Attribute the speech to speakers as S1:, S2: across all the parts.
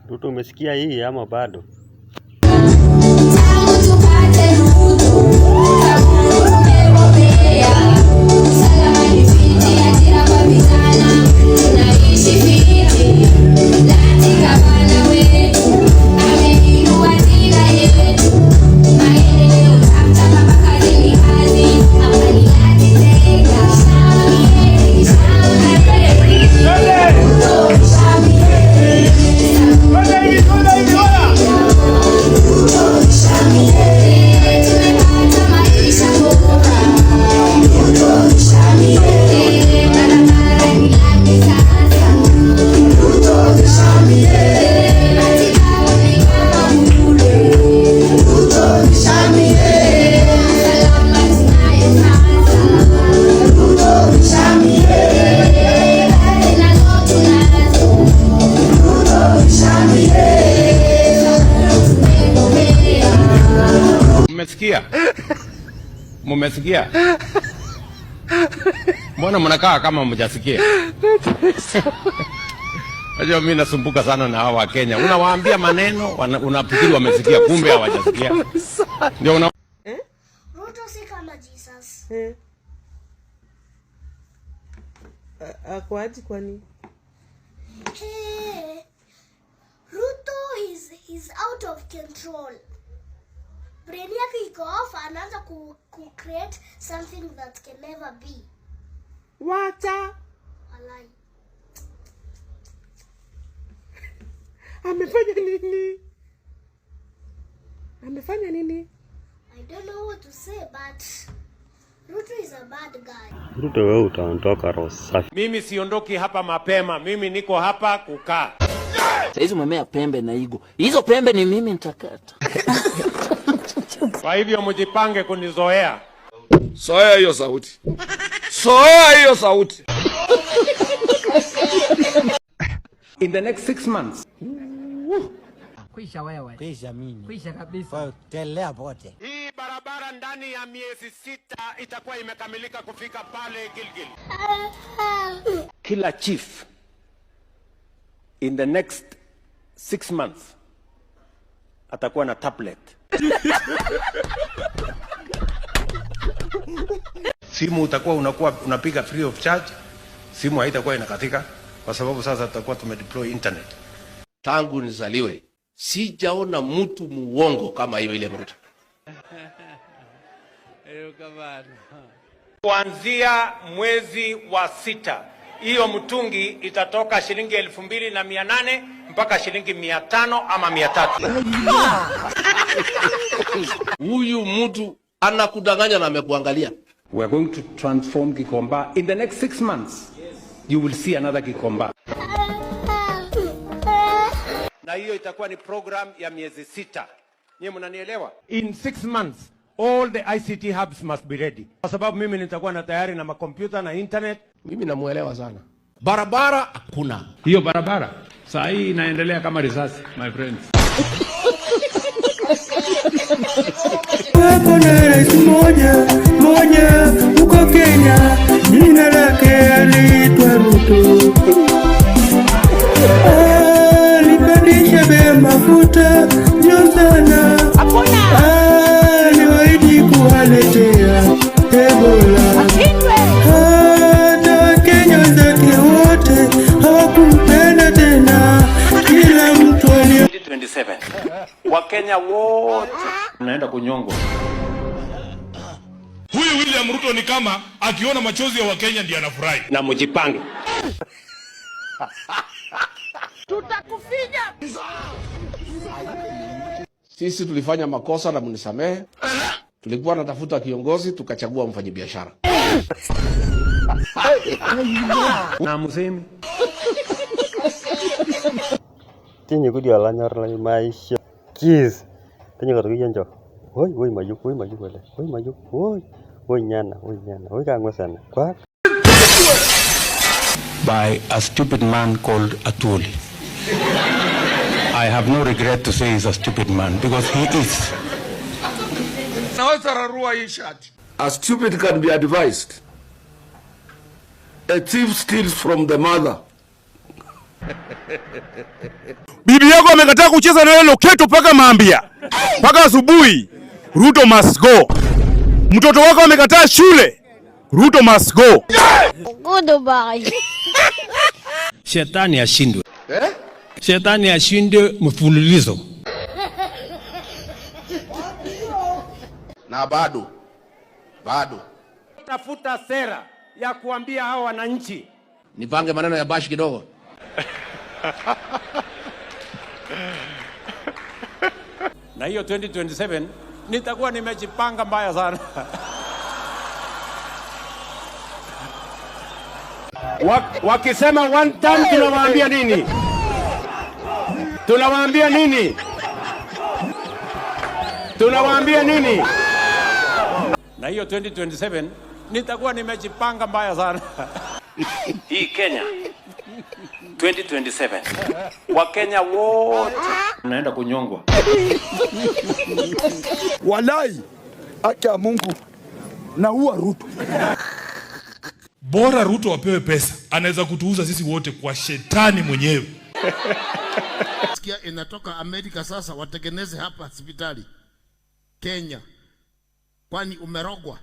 S1: Ruto, umesikia hii ama bado?
S2: Tangu tupate Ruto, kaburi tumebobea. Usalama ni fiti, ajira kwa vijana, tunaishi fiti. Lati gavana wetu, ameinua jina yetu. Maendeleo chapchap, hapa kazi ni kazi, hapa ni Lati Tega. Shamie, shamie, Ruto, shamie. Tumepata maisha bora. Barabara ni lami sasa. Matibabu ni kama bure. Usalama tunayo sasa. Kazi nazo tunazo. Tumebobea.
S3: Mmesikia? Mmesikia? Mbona mnakaa kama mjasikia? Najua mimi nasumbuka sana na hawa Wakenya. Unawaambia maneno, unafikiri wamesikia, kumbe hawajasikia. Ndio una
S4: Ruto si kama Jesus.
S5: Eh. Akoaji kwani?
S4: Hey, Ruto is out of control. Brain yake iko off, anaanza ku create something that can never be.
S5: Wacha.
S4: Walai.
S5: Amefanya nini? Amefanya nini?
S4: I don't know what to say, but Ruto is a bad guy.
S1: Ruto, wewe utaondoka roho safi.
S3: Mimi siondoki hapa mapema, mimi niko hapa kukaa.
S6: Saizi umemea pembe na igo. Hizo pembe ni mimi nitakata.
S3: Kwa hivyo mjipange kunizoea.
S7: Soea hiyo sauti, soea hiyo sauti.
S3: In the next 6 months.
S8: Kwisha wewe. Kwisha mimi. Kwisha kabisa. Telea pote.
S3: Hii barabara ndani ya miezi 6 itakuwa imekamilika kufika pale Gilgil. Kila chief in the next 6 months atakuwa na tablet. Simu utakuwa unakuwa unapiga free of charge, simu haitakuwa inakatika kwa sababu sasa tutakuwa tumedeploy internet.
S7: Tangu nizaliwe sijaona mtu muongo kama hiyo ile Ruto.
S3: Kuanzia mwezi wa 6 hiyo mtungi itatoka shilingi 2,800 mpaka shilingi 500 ama 300.
S7: Huyu mtu anakudanganya na amekuangalia.
S3: We are going to transform Gikomba in the next 6 months. You will see another Gikomba. Na hiyo itakuwa ni program ya miezi 6. Nyie mnanielewa? In 6 months all the ICT hubs must be ready, kwa sababu mimi nitakuwa na tayari na makompyuta na internet.
S7: Mimi namuelewa sana. Barabara hakuna.
S3: Hiyo barabara saa hii inaendelea kama risasi, my friends.
S9: Hapo na rais moja moja huko Kenya, jina lake aliitwa Ruto. Alipandisha bei ya mafuta juu sana, aliwaahidi kuwaletea Ebola. Hata Wakenya wenzake wote hawakumpenda tena, kila mtu ali
S3: 2027 Wakenya wote mnaenda kunyongwa.
S10: Huyu William Ruto ni kama akiona machozi ya Wakenya ndiye anafurahi.
S3: Na mjipange.
S5: Tutakufinya.
S7: Sisi tulifanya makosa na mnisamehe. Tulikuwa natafuta kiongozi tukachagua mfanyabiashara.
S3: Na msemi
S1: Tinyiku dii olanyor lai maisho kiss. Tinyiku aitoki iyie nchoo. Woi woi mayieu woi mayieu ele woi mayieu woi woi nyana woi nyana woi kaa ng'ues ena kwak.
S3: By a stupid man called Atwoli. I have no regret to say he's a stupid man because he is.
S7: Naweza rarua hii shati. A stupid can be advised. A thief steals from the mother.
S10: Bibi yako amekataa kucheza na wewe loketo mpaka maambia mpaka asubuhi. Ruto must go. Mtoto wako amekataa shule. Ruto must go.
S4: Goodbye.
S3: Shetani ashindwe.
S7: Eh?
S3: Shetani ashindwe mfululizo.
S7: Na bado bado
S3: Tafuta sera ya kuambia hao wananchi.
S7: Nipange maneno ya bash kidogo.
S3: Na hiyo 2027 nitakuwa nimejipanga mbaya sana. Wakisema one time tunawaambia nini? Tunawaambia nini? Tunawaambia nini? Na hiyo 2027 nitakuwa nimejipanga mbaya sana. Hii Kenya 2027 Wakenya wote mnaenda kunyongwa.
S9: Walai, haki ya Mungu naua Ruto.
S10: Bora Ruto apewe pesa, anaweza kutuuza sisi wote kwa shetani mwenyewe.
S11: Sikia inatoka Amerika sasa watengeneze hapa hospitali Kenya. Kwani umerogwa?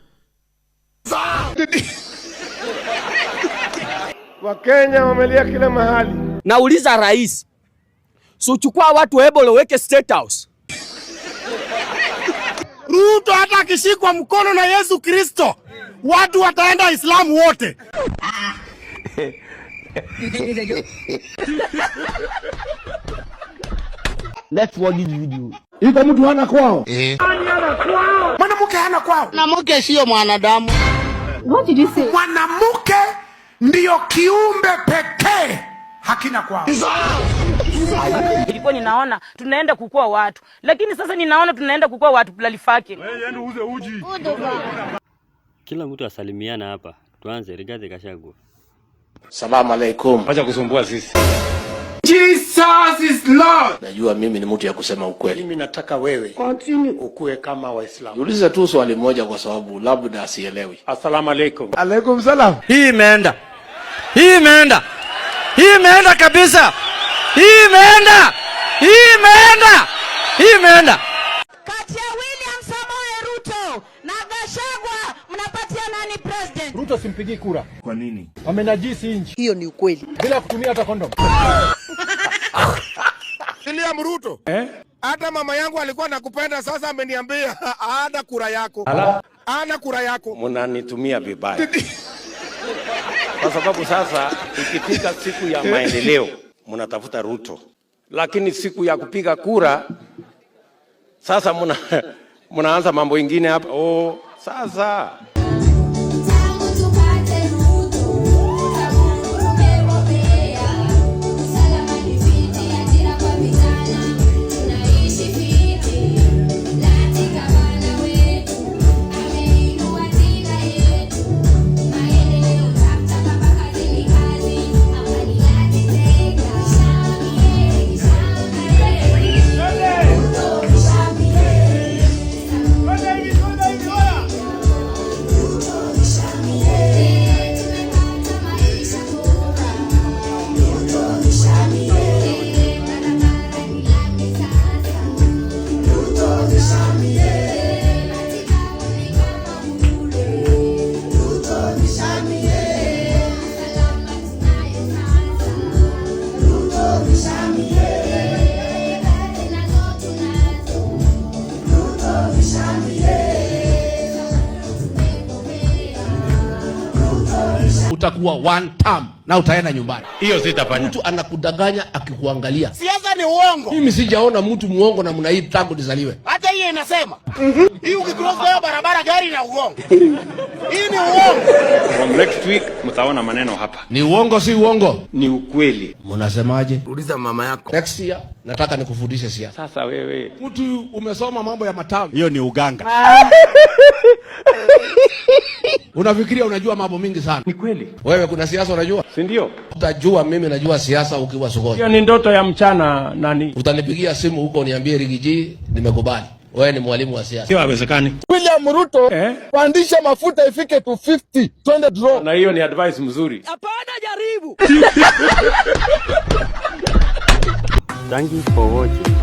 S9: Wakenya wamelia kila mahali.
S6: Nauliza rais, suchukua watu Ebola weke State House.
S9: Ruto hata akishikwa mkono na Yesu Kristo, watu wataenda Islamu wote.
S6: Let's watch this video.
S7: Iko mtu hana kwao.
S9: Mwanamke hana kwao.
S11: Mwanamke sio mwanadamu.
S2: What did you say?
S9: Mwanamke ndiyo kiumbe pekee hakina kwao.
S12: Nilikuwa ninaona tunaenda kukua watu, lakini sasa ninaona tunaenda kukua watu plalifake.
S1: Kila mtu asalimiana hapa. Tuanze Rigathi Gachagua.
S7: Salamu alaikum.
S3: Acha kusumbua sisi.
S9: Jesus is Lord.
S7: Najua mimi ni mtu ya kusema ukweli.
S3: Mimi nataka wewe
S9: Continue.
S3: ukue kama Waislamu.
S7: Niulize tu swali moja kwa sababu labda sielewi.
S3: Asalamu alaikum.
S9: Alaikum salam.
S8: Hii imeenda. Hii imeenda. Hii imeenda kabisa. Hii imeenda. Hii imeenda. Hii imeenda.
S12: Kati ya William Samoei Ruto na Gachagua mnapatia nani president?
S9: Ruto simpigii kura.
S10: Kwa nini?
S9: Wamenajisi nchi
S5: Hiyo ni ukweli.
S9: bila kutumia hata kondom.
S11: William Ruto.
S3: Eh?
S11: Hata mama yangu alikuwa nakupenda, sasa ameniambia ana kura yako.
S3: Ala.
S11: Ana kura yako.
S3: Mnanitumia vibaya. Kwa sababu sasa ikifika siku ya maendeleo mnatafuta Ruto, lakini siku ya kupiga kura sasa mnaanza mambo ingine hapa. Oh, sasa
S2: Tangu tupate Ruto, kaburu tumebobea. Usalama ni fiti, ajira kwa vijana, tunaishi fiti. Lati gavana wetu, ameinua jina yetu. Maendeleo tap tap hapa kazi ni kazi, hapa ni Lati Tega. Shamie, shamie, Ruto shamie. Tumepata maisha bora. Ruto shamie, barabara ni lami sasa. Ruto shamie, matibabu ni kama bure. Ruto shamie, usalama tunayo sasa. Ruto shamie, kazi nazo tunazo. Ruto shamie,
S7: Utakuwa one term na utaenda nyumbani.
S3: Hiyo sitafanya.
S7: Mtu anakudanganya akikuangalia.
S11: Siasa ni uongo.
S7: Mimi sijaona mtu muongo namna hii tangu nizaliwe.
S11: Hata hiyo inasema. Hii ukicross kwa barabara gari na uongo. Hii ni uongo.
S3: From next week mtaona maneno hapa.
S7: Ni uongo si uongo?
S3: Ni ukweli.
S7: Mnasemaje?
S11: Uliza mama yako.
S7: Next year nataka nikufundishe siasa.
S3: Sasa wewe
S7: Mtu umesoma mambo ya matawi.
S3: hiyo ni uganga.
S7: Unafikiria unajua mambo mingi sana.
S3: Ni kweli,
S7: Wewe kuna siasa unajua?
S3: si ndio?
S7: Utajua mimi najua siasa ukiwa sokoni.
S3: Hiyo ni ndoto ya mchana nani?
S7: Utanipigia simu huko uniambie Riggy G, nimekubali. Wewe ni mwalimu wa siasa.
S3: Hiyo haiwezekani.
S11: William Ruto, pandisha mafuta ifike to 50, twende draw.
S3: Na hiyo ni advice mzuri.
S6: Hapana, jaribu.
S1: Thank you for watching.